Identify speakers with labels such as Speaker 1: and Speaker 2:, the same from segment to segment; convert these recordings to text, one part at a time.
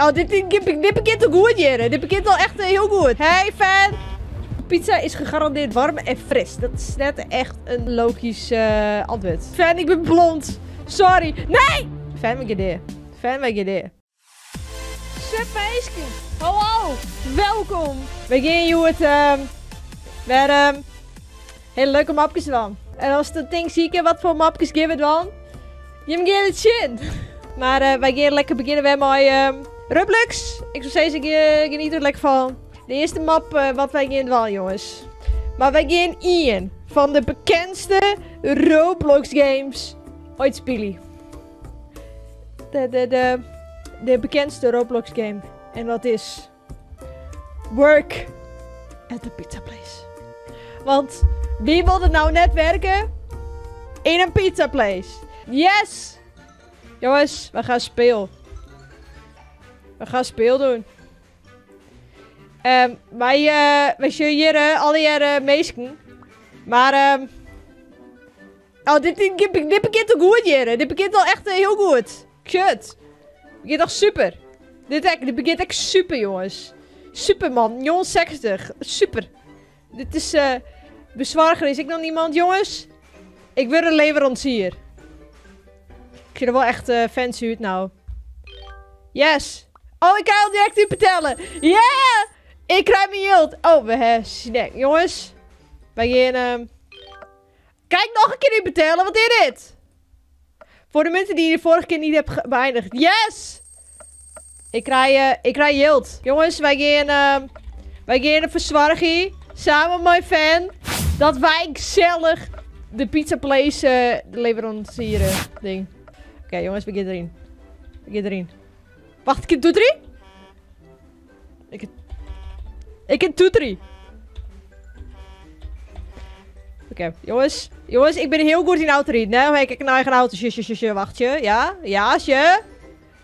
Speaker 1: Oh, dit, dit, dit begint al goed, Jere. Dit begint al echt heel goed. Hey, fan. Pizza is gegarandeerd warm en fris. Dat is net echt een logisch antwoord. Fan, ik ben blond. Sorry. Nee! Fan, we gaan Fan, we gaan Sup, meisje. Hallo. Welkom. We gaan je het weer hele leuke mapjes van. En als de ding zie ik wat voor mapjes geven we dan? Je gaat het zien. Maar wij gaan lekker beginnen met mijn Roblox. Ik zou zeggen, ik geniet er lekker van. De eerste map wat wij gaan doen, jongens. Maar wij gaan één van de bekendste Roblox games ooit spelen. De bekendste Roblox game. En dat is Work at the Pizza Place. Want wie wil er nou net werken in een pizza place? Yes! Jongens, we gaan speel. We gaan speel doen. Wij zullen hier alle jaren meesken. Maar, oh, dit begint al goed, Jere. Dit begint al echt heel goed. Kut. Het begint echt super. Dit begint echt super, jongens. Super, man. Jon 60. Super. Dit is, bezorger. Is ik nog niemand, jongens? Ik wil een leverancier. Ik vind er wel echt fancy uit nou. Yes. Oh, ik kan al direct u betalen. Yeah! Ik krijg mijn yield. Oh, we hebben snack. Jongens. Wij gaan... Kijk nog een keer u betalen. Wat is dit? Voor de munten die je de vorige keer niet hebt beëindigd. Yes! Ik krijg yield. Jongens, wij gaan een verzorging. Samen met mijn fan. Dat wij gezellig de pizza place de leverancieren ding. Oké, jongens, we gaan erin. We gaan erin. Wacht, ik heb toetrie? Ik heb toetrie. Oké, jongens. Jongens, ik ben heel goed in autorijden. Nee, ik heb een eigen auto. Sje, sje, sje, wacht je. Ja, ja, sje.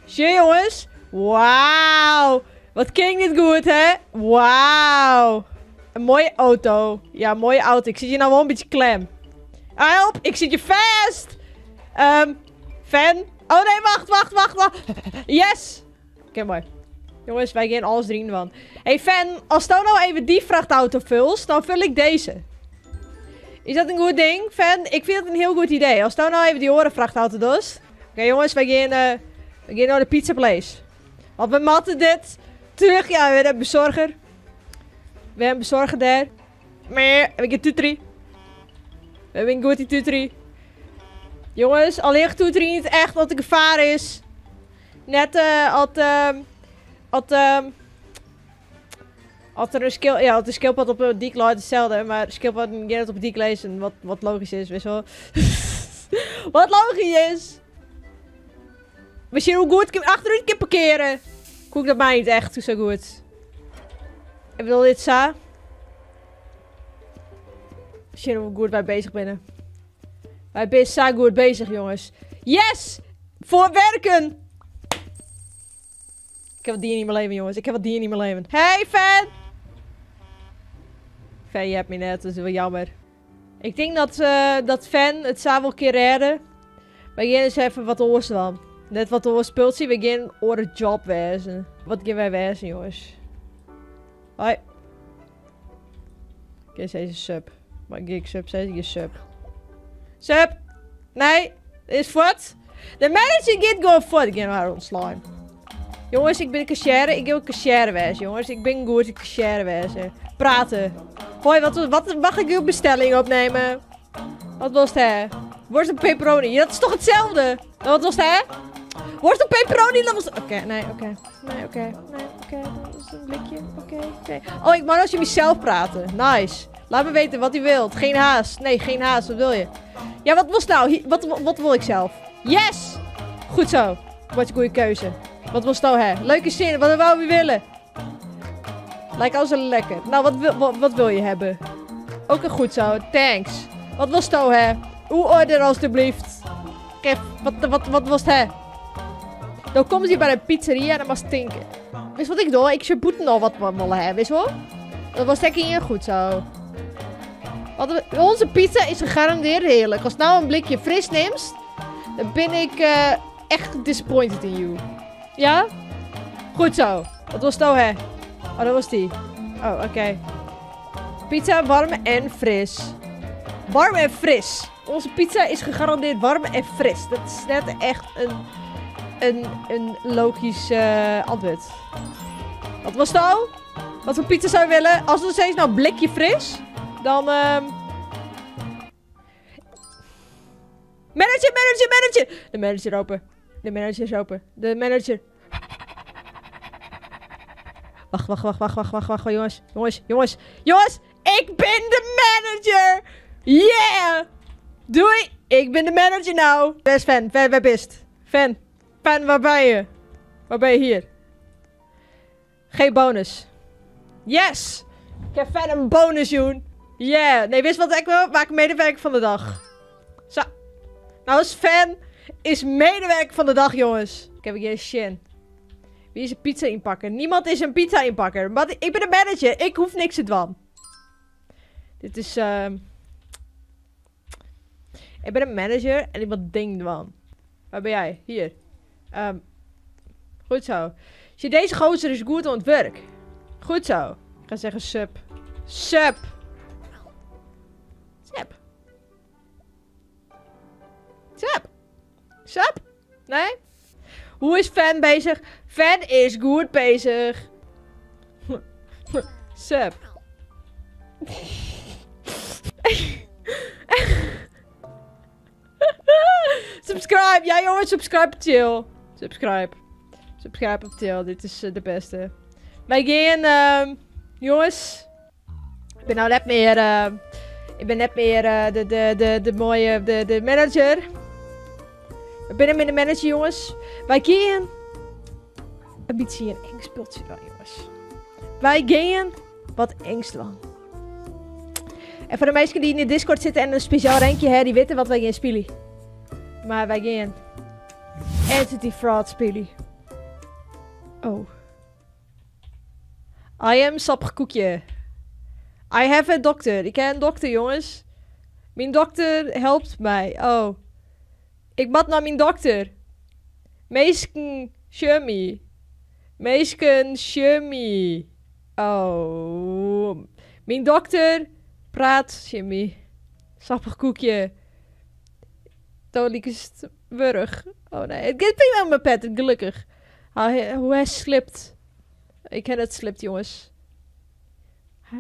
Speaker 1: Sje, jongens. Wauw. Wat ging dit goed, hè? Wauw. Een mooie auto. Ja, mooie auto. Ik zit hier nou wel een beetje klem. Help, ik zit je vast. Fan. Oh nee, wacht, wacht, wacht, wacht. Yes. Oké, mooi. Jongens, wij gaan alles erin van. Hey Fan, als jou nou even die vrachtauto vult, dan vul ik deze. Is dat een goed ding, Fan? Ik vind het een heel goed idee. Als jou nou even die oren vrachtauto doet. Oké, jongens, wij gaan naar de pizza place. Want we matten dit terug. Ja, we hebben bezorger. We hebben bezorger daar. Maar, we gaan toetrie. We hebben een goede toetrie. Jongens, alleen toetrie niet echt wat de gevaar is. Net als er een skill, ja, als de skillpad op een dik loopt hetzelfde, maar skillpad gaat op dik lezen, wat logisch is, weet je wel. Wat logisch is. Misschien hoe goed ik achteruit kan parkeren. Koek dat mij niet echt zo goed. Ik bedoel dit zo. Misschien hoe goed wij bezig zijn. Wij zijn zo goed bezig, jongens. Yes! Voor werken! Ik heb wat dier niet meer leven, jongens. Ik heb wat dier niet meer leven. Hey, fan! Fan, je hebt me net. Dat is wel jammer. Ik denk dat Fan het zou wel een keer redden. We gaan eens even wat oors dan. Net wat oors speelt. We gaan oren job wezen. Wat gaan wij wezen, jongens? Hoi. Oké, deze sub. Maar ik sub, zei ik sub. Sub! Nee, is voort. De manager gaat gewoon voort. Ik ga haar ontslaan. Jongens, ik ben cashier. Ik wil cashier wezen, jongens. Ik ben goed in cashier wezen. Praten. Hoi, wat mag ik uw bestelling opnemen? Wat was het, hè? Worst en pepperoni. Ja, dat is toch hetzelfde? Wat was het, hè? Worst en pepperoni, dat was... Oké, nee, oké. Nee, oké. Nee, oké. Dat is een blikje. Oké, oké. Oh, ik mag als je mezelf praten. Nice. Laat me weten wat u wilt. Geen haast. Nee, geen haast. Wat wil je? Ja, wat was nou? Wat wil ik zelf? Yes! Goed zo. Wat een goede keuze. Wat was nou, hè? Leuke zin. Wat wou we willen? Lijkt al zo lekker. Nou, wat wil je hebben? Ook een goed zo. Thanks. Wat was nou, hè? Uw order, alstublieft. Kev, wat was het, hè? Dan komen ze bij de pizzeria en dan maar stinken. Weet je wat ik doe? Ik zou boeten al wat we willen hebben, weet je wel? Dat was denk ik hier goed zo. Want onze pizza is gegarandeerd heerlijk. Als nou een blikje fris neemt, dan ben ik echt disappointed in you. Ja? Goed zo. Wat was het hè? Oh, dat was die. Oh, oké. Pizza warm en fris. Warm en fris. Onze pizza is gegarandeerd warm en fris. Dat is net echt een logisch antwoord. Wat was het nou? Wat voor pizza zou je willen? Als het nog steeds nou blikje fris, dan... Manager, manager, manager! De manager open. De manager is open. De manager. Wacht, wacht, wacht, wacht, wacht, wacht, wacht, jongens. Jongens, jongens, jongens! Ik ben de manager! Yeah! Doei! Ik ben de manager nou! Waar is Fan? Fan, waar bist? Fan. Fan, waar ben je? Waar ben je hier? Geen bonus. Yes! Ik heb Fan een bonus, joen. Yeah! Nee, wist wat ik wil? Maak medewerker van de dag. Zo. Nou is Fan is medewerker van de dag, jongens. Ik heb een keer Shin. Wie is een pizza inpakker? Niemand is een pizza inpakker. Maar ik ben de manager. Ik hoef niks te doen. Dit is... Ik ben een manager en ik moet ding doen. Waar ben jij? Hier. Goed zo. Zie, deze gozer is goed aan het werk. Goed zo. Ik ga zeggen sub. Sub. Sub. Sub. Sub? Nee? Hoe is Fan bezig? Fan is goed bezig. Sub. Subscribe. Ja jongens, subscribe op Till. Subscribe. Subscribe op Till. Dit is de beste. Wij gaan, jongens. Ik ben nou net meer, ik ben net meer de mooie, de manager. Ik ben hem in de manager, jongens. Wij gaan een beetje een eng speeltje dan, jongens. Wij gaan wat engst doen. En voor de meesten die in de Discord zitten en een speciaal rankje hebben, die weten wat wij gaan spelen. Maar wij gaan Entity Fraud spelen. Oh. I am sappig koekje. I have a doctor. Ik heb een dokter, jongens. Mijn dokter helpt mij. Oh. Ik moet naar mijn dokter. Meesken shummy. Meesken shummy. Oh. Mijn dokter praat shimmy. Sappig koekje. Toliek is het wurg. Oh nee, het gaat prima met mijn pet, gelukkig. Hoe hij slipt. Ik ken het slipt, jongens.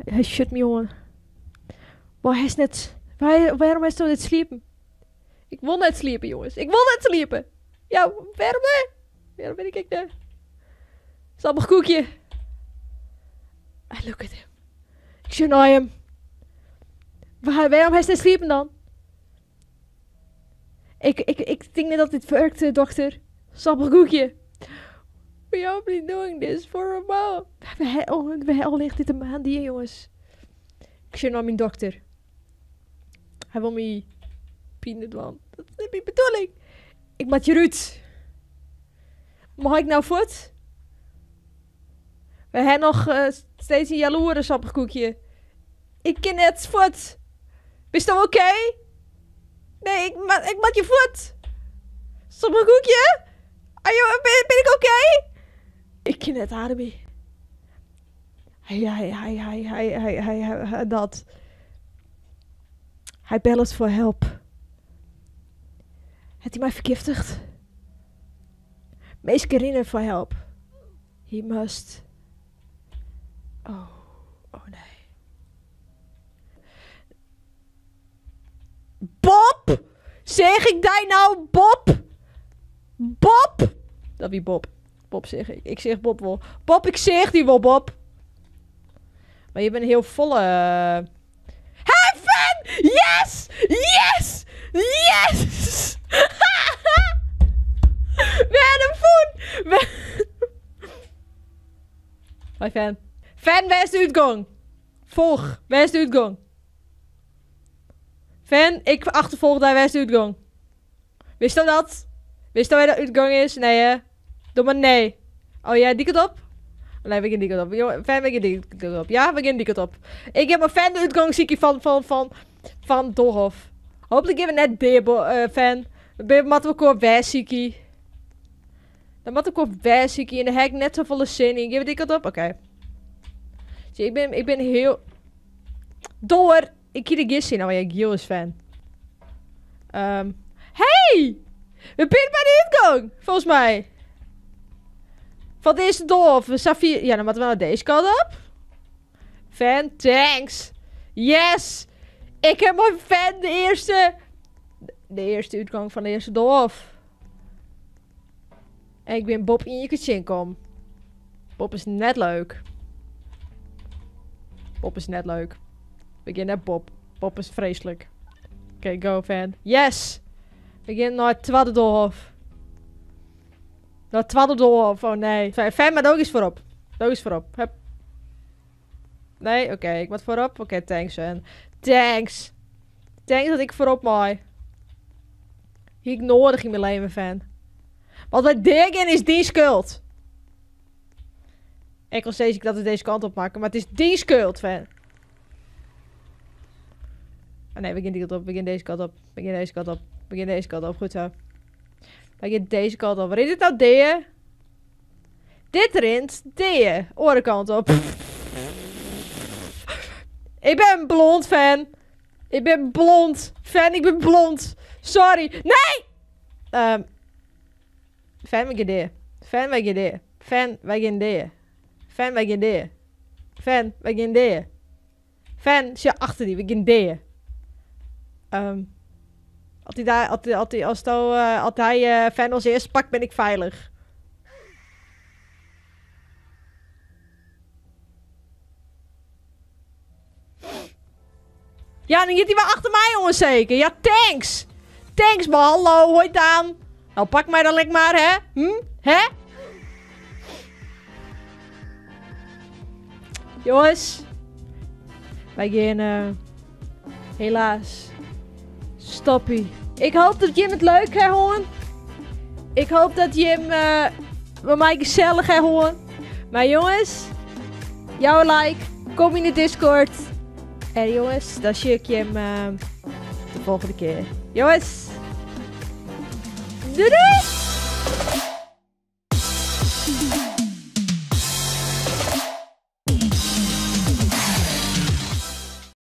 Speaker 1: Hij shut me, jongen. Maar hij is net... Waarom is hij net sliepen? Ik wil net sliepen, jongens. Ik wil net sliepen. Ja, waarom hè? Waarom ben ik daar? Sappig koekje. I look at him. Ik zie naar hem. Waarom hij is net sliepen dan? Ik denk net dat dit werkt, dokter. Sappig koekje. We are only doing this for a while. We hebben al ligt dit een maand hier, jongens. Ik zie naar mijn dokter. Hij wil me pine doen. Dat is niet mijn bedoeling. Ik maak je ruut. Mag ik nou voort? We hebben nog steeds een jaloere sappig koekje. Ik ken het voort. Is dat oké? Okay? Nee, ik maak je voort. Sappig koekje? Ben ik oké? Okay? Ik ken het ademen. Hij, dat. Hij belt voor help. Heeft hij mij vergiftigd? Mees Karine voor help. He must. Oh, oh nee. Bob! Zeg ik daar nou Bob? Bob! Dat wie Bob. Bob zeg ik. Ik zeg Bob wel. Bob, ik zeg die wel, Bob. Maar je bent een heel volle... Hey, Fan! Yes! Yes! Yes! We hebben hem voen! Hoi, Fan. Fan, waar is de uitgang? Volg. Waar is de uitgang? Fan, ik achtervolg daar. Waar is de uitgang? Wist je dat? Wist je waar de uitgang is? Nee, hè? Doe maar nee. Oh ja, die kant op? Oh, nee, we gaan die kant op. Fan, we gaan die kant op. Ja, we gaan die kant op. Ik heb een fan de uitgang zie ik van Dolhof. Hopelijk hebben we net de fan. We moeten we koor Siki. Dan moat ik op wêrsykje en daar heb ik net safolle sin yn. Gean we die kant op? Oké. Zie, ik ben, ik ben heel... Door! Ik kies de gjin zin. Oh ja, Giel is fan. Hey! We zijn bij de uitgang, volgens mij. Van de eerste doolhof. We staan vier... Ja, dan moeten we naar deze kant op. Fan, thanks. Yes! Ik heb mijn fan de eerste... De eerste uitgang van de eerste doolhof. En ik ben Bob in je kitchen kom. Bob is net leuk. Bob is net leuk. We gaan naar Bob. Bob is vreselijk. Oké, go fan. Yes! We gaan naar het tweede doolhof. Naar het tweede doolhof. Oh nee. Fan, maar ook eens voorop. Ook eens voorop. Hup. Nee, oké. Ik moet voorop. Oké, thanks fan. Thanks. Thanks dat ik voorop mag. Hier ik nodig in mijn leven, fan. Want wat dingen is die schuld. Ik wil steeds dat we deze kant op maken, maar het is die schuld, fan. Oh nee, we gaan die kant op. We gaan deze kant op. We gaan deze kant op. We gaan deze kant op. Goed zo. We gaan deze kant op. Waar is dit nou, D? Dit rint D. Orenkant op. Ik ben blond, fan. Ik ben blond. Fan, ik ben blond. Sorry. Nee! Fan, we gaan D. Fan, we gaan D. Fan, we gaan D. Fan, we gaan D. Fan, we gaan D. Fan, zit achter die. We gaan D. Als hij daar, als hij, als hij, als hij, als hij Fan als eerste pakt, ben ik veilig. Ja, dan gaat hij wel achter mij, jongens, zeker. Ja, thanks. Thanks, maar hallo, hoi Daan. Nou, pak mij dan lekker maar, hè? Hm? Hè? Jongens. Wij gaan, helaas, stoppie. Ik hoop dat Jim het leuk heeft, hoor. Ik hoop dat Jim bij mij gezellig heeft, hoor. Maar jongens, jouw like, kom in de Discord. En jongens, dan zie ik Jim de volgende keer. Jongens, doei doei!